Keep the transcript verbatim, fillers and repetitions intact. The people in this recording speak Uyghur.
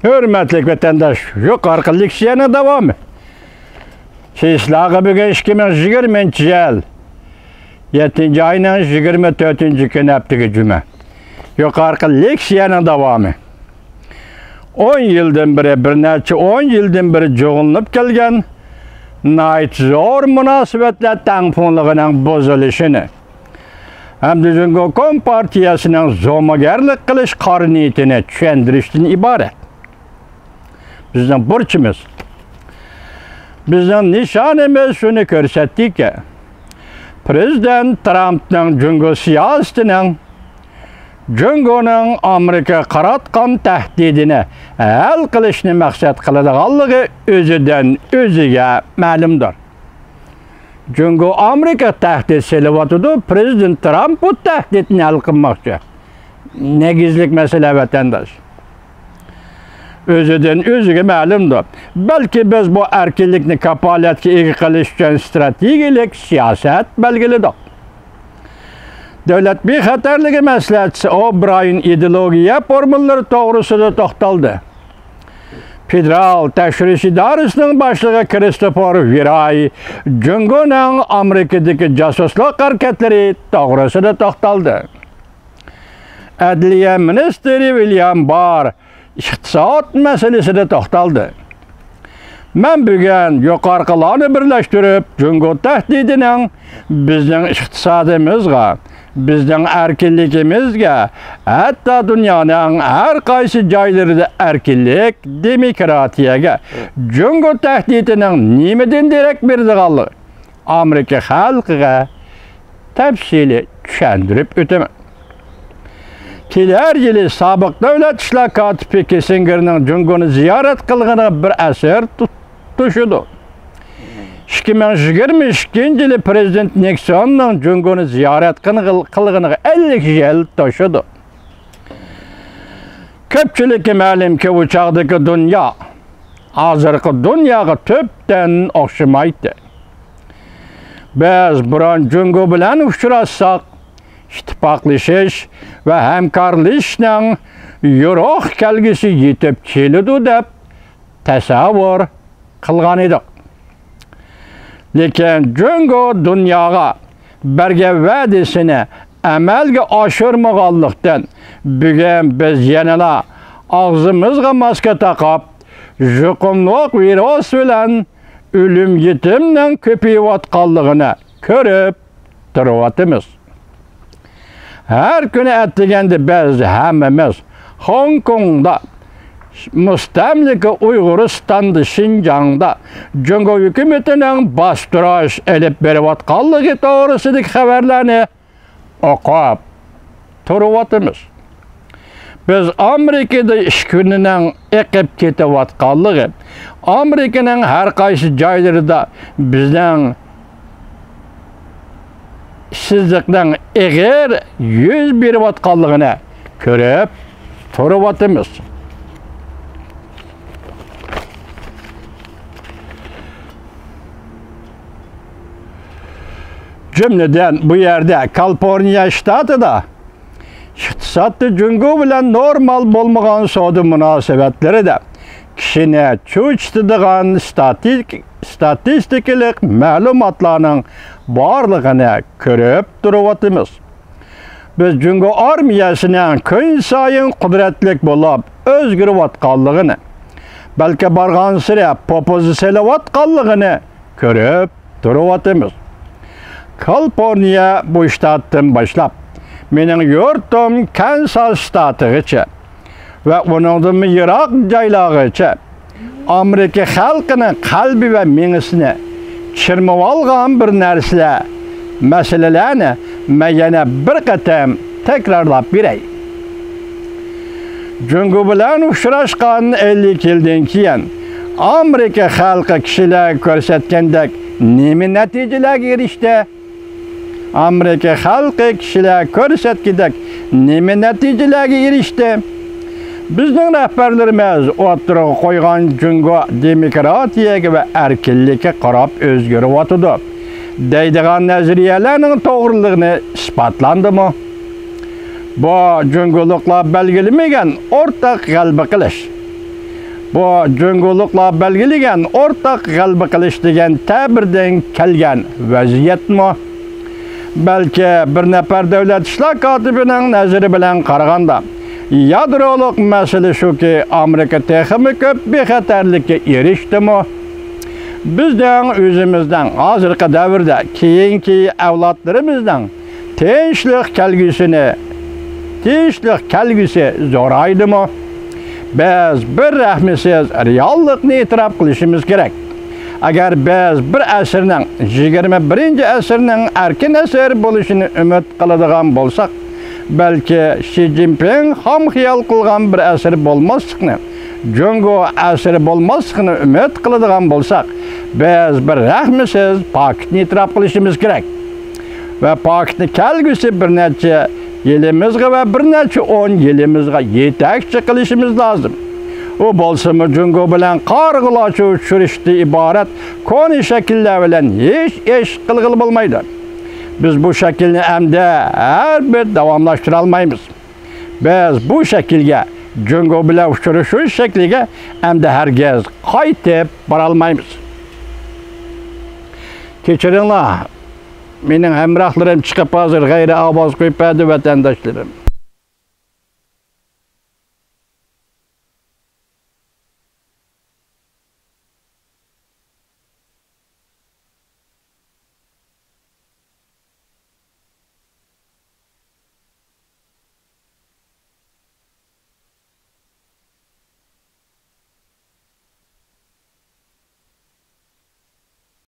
ھۆرمەتلىك ۋەتەنداش، يۇقىرىقى لېكسىيەنىڭ داۋامى. سىزلەرگە بۈگۈن ئىككى مىڭ يىگىرمىنچى يىل يەتتىنچى ئاينىڭ يىگىرمە تۆتىنچى كۈنى، ھەپتىگە جۈمە. يۇقىرىقى لېكسىيەنىڭ داۋامى. ئون يىلدىن بېرى، بىر نەچچە ئون يىلدىن بېرى جۇغلىنىپ كەلگەن ناھايىتى زور مۇناسىۋەتلەر تەڭپۇڭلۇقىنىڭ بۇزۇلۇشىنى ھەمدە جۇڭگو كومپارتىيەسىنىڭ زومىگەرلىك قىلىش قارا نىيىتىنى چۈشەندۈرۈشتىن ئىبارەت. بىزنىڭ بۇرچىمىز، بىزنىڭ نىشانىمىز شۇنى كۆرسەتتىكى، پىرېزىدېنت ترامپنىڭ جۇڭگو سىياسىتىنىڭ جۇڭگونىڭ ئامېرىكىغا قاراتقان تەھدىتىنى ھەل قىلىشنى مەقسەت قىلىدىغانلىقى ئۆزىدىن ئۆزىگە مەلۇمدۇر. جۇڭگو ئامېرىكىغا تەھدىت سېلىۋاتىدۇ، پىرېزىدېنت ترامپ بۇ تەھدىتنى ھەل قىلماقچى. نېگىزلىك مەسىلە، ۋەتەنداش. ئۆزىدىن ئۆزىگە مەلۇمدۇر. بەلكى بىز بۇ ئەركىنلىكنى كاپالەتكە ئىگە قىلىش ئۈچۈن ئىستراتېگىيەلىك سىياسەت بەلگىلىدۇق. دۆلەت بىخەتەرلىكى مەسلىھەتچىسى ئوبراين ئىدېئولوگىيە فورمۇلىلىرى توغرىسىدا توختالدى. فېدېرال تەكشۈرۈش ئىدارىسىنىڭ باشلىقى كىرىستوفېر ۋېراي جۇڭگونىڭ ئامېرىكىدىكى جاسۇسلۇق ھەرىكەتلىرى توغرىسىدا توختالدى. ئەدلىيە مىنىستىرى ۋىليام بار ئىقتىساد مەسىلىسىدە توختالدى. مەن بۈگۈن يۇقىرىقىلارنى بىرلەشتۈرۈپ، جۇڭگو تەھدىتىنىڭ بىزنىڭ ئىقتىسادىمىزغا، بىزنىڭ ئەركىنلىكىمىزگە، ھەتتا دۇنيانىڭ ھەر قايسى جايلىرىدا ئەركىنلىك، دېموكراتىيەگە جۇڭگو تەھدىتىنىڭ نېمىدىن دېرەك بېرىدىغانلىقى، ئامېرىكا خەلقىگە تەپسىلىي چۈشەندۈرۈپ ئۆتىمەن. كېلەر يىلى سابىق دۆلەت ئىشلار كاتىپى كىسسىنگېرنىڭ جۇڭگونى زىيارەت قىلغىنىغا بىر ئەسىر تۇ-، توشىدۇ. ئىككى مىڭ يىگىرمە ئىككىنچى يىلى پىرېزىدېنت نىكسوننىڭ جۇڭگونى زىيارەت قىلغىنىغا، قىلغىنىغا ئەللىك يىل توشىدۇ. كۆپچىلىككە مەلۇمكى، ئۇ چاغدىكى دۇنيا ھازىرقى دۇنياغا تۈپتىن ئوخشىمايتتى. بىز بۇرۇن جۇڭگو بىلەن ئۇچراشساق، ئىتتىپاقلىشىش ۋە ھەمكارلىشىشنىڭ يورۇق كەلگۈسى يېتىپ كېلىدۇ دەپ تەسەۋۋۇر قىلغان ئىدۇق. لېكىن جۇڭگو دۇنياغا بەرگەن ۋەدىسىنى ئەمەلگە ئاشۇرمىغانلىقتىن، بۈگۈن بىز يەنىلا ئاغزىمىزغا ماسكا تاقاپ، يۇقۇملۇق ۋىرۇس بىلەن ئۆلۈم يېتىمنىڭ كۆپىيىۋاتقانلىقىنى كۆرۈپ تۇرۇۋاتىمىز. ھەر كۈنى ئەتىگەندە بىز ھەممىمىز خوڭكوڭدا، مۇستەملىكە ئۇيغۇرىستاندا، شىنجاڭدا جۇڭگو ھۆكۈمىتىنىڭ باستۇرۇش ئېلىپ بېرىۋاتقانلىقى توغرىسىدىكى خەۋەرلەرنى ئوقۇپ تۇرۇۋاتىمىز. بىز ئامېرىكىدا ئىش كۈنىنىڭ ئېقىپ كېتىۋاتقانلىقى، ئامېرىكىنىڭ ھەر قايسى جايلىرىدا بىزنىڭ ئىشسىزلىقنىڭ ئېغىر يۈز بېرىۋاتقانلىقىنى كۆرۈپ تۇرۇۋاتىمىز. جۈملىدىن، بۇ يەردە، كالىفورنىيە شتاتىدا، ئىقتىسادتا جۇڭگو بىلەن نورمال بولمىغان سودا مۇناسىۋەتلىرىدە كىشىنى چۆچۈتىدىغان ستاتىك-، ستاتىستىكىلىق مەلۇماتلارنىڭ بارلىقىنى كۆرۈپ تۇرۇۋاتىمىز. بىز جۇڭگو ئارمىيەسىنىڭ كۈنسايىن قۇدرەتلىك بولۇپ ئۆزگىرىۋاتقانلىقىنى، بەلكى بارغانسېرى پوپۇزا سېلىۋاتقانلىقىنى كۆرۈپ تۇرۇۋاتىمىز. كالىفورنىيە بۇ شتاتتىن باشلاپ مېنىڭ يۇرتۇم كەنساس شتاتىغىچە ۋە ئۇنىڭدىنمۇ يىراق جايلارغىچە ئامېرىكا خەلقىنىڭ قەلبى ۋە مېڭىسىنى چىرمىۋالغان بىر نەرسىلەر، مەسىلىلەرنى مەن يەنە بىر قېتىم تەكرارلاپ بېرەي. جۇڭگو بىلەن ئۇچراشقان ئەللىك يىلدىن كېيىن ئامېرىكا خەلقى كىشىلەر كۆرسەتكەندەك نېمە نەتىجىلەرگە ئېرىشتى؟ ئامېرىكا خەلقى كىشىلەر كۆرسەتكۈدەك نېمە نەتىجىلەرگە ئېرىشتى؟ بىزنىڭ رەھبەرلىرىمىز ئوتتۇرىغا قويغان جۇڭگو دېموكراتىيەگە ۋە ئەركىنلىككە قاراپ ئۆزگىرىۋاتىدۇ دەيدىغان نەزەرىيەلەرنىڭ توغرىلىقىنى ئىسپاتلاندىمۇ؟ بۇ جۇڭگولۇقلار بەلگىلىمىگەن ئورتاق غەلىبە قىلىش، بۇ جۇڭگولۇقلار بەلگىلىگەن ئورتاق غەلىبە قىلىش دېگەن تەبىردىن كەلگەن ۋەزىيەتمۇ؟ بەلكى بىر نەپەر دۆلەت ئىشلار كاتىپىنىڭ نەزىرى بىلەن قارىغاندا، يادرولۇق مەسىلە شۇكى، ئامېرىكا تېخىمۇ كۆپ بىخەتەرلىككە ئېرىشتىمۇ؟ بىزنىڭ ئۆزىمىزنىڭ ھازىرقى دەۋردە كېيىنكى ئەۋلادلىرىمىزنىڭ تىنچلىق كەلگۈسىنى، تىنچلىق كەلگۈسى زورايدىمۇ؟ بىز بىر رەھمىسىز رېئاللىقنى ئېتىراپ قىلىشىمىز كېرەك. ئەگەر بىز بىر ئەسىرنىڭ، يىگىرمە بىرىنچى ئەسىرنىڭ ئەركىن ئەسىر بولۇشىنى ئۈمىد قىلىدىغان بولساق، بەلكى شى جىنپىڭ خام خىيال قىلغان بىر ئەسىر بولماسلىقنى، جۇڭگو ئەسىرى بولماسلىقنى ئۈمىد قىلىدىغان بولساق، بىز بىر رەھمىسىز پاكىتنى ئېتىراپ قىلىشىمىز كېرەك. ۋە پاكىتنى كەلگۈسى بىر نەچچە يىلىمىزغا ۋە بىر نەچچە ئون يىلىمىزغا يېتەكچى قىلىشىمىز لازىم. ئۇ بولسىمۇ جۇڭگو بىلەن قارىغۇلارچە ئۇچرىشىشتىن ئىبارەت كونا شەكىللەر بىلەن ھېچ ئىش قىلغىلى بولمايدۇ. بىز بۇ شەكىلنى ئەمدى ھەر بىر داۋاملاشتۇرالمايمىز. بىز بۇ شەكىلگە، جۇڭگو بىلەن ئۇچرىشىش شەكلىگە ئەمدى ھەرگىز قايتىپ بارالمايمىز. كەچۈرۈڭلار، مېنىڭ ھەمراھلىرىم چىقىپ ھازىر غەيرىي ئاۋاز قويۇپ بەردى، ۋەتەنداشلىرىم.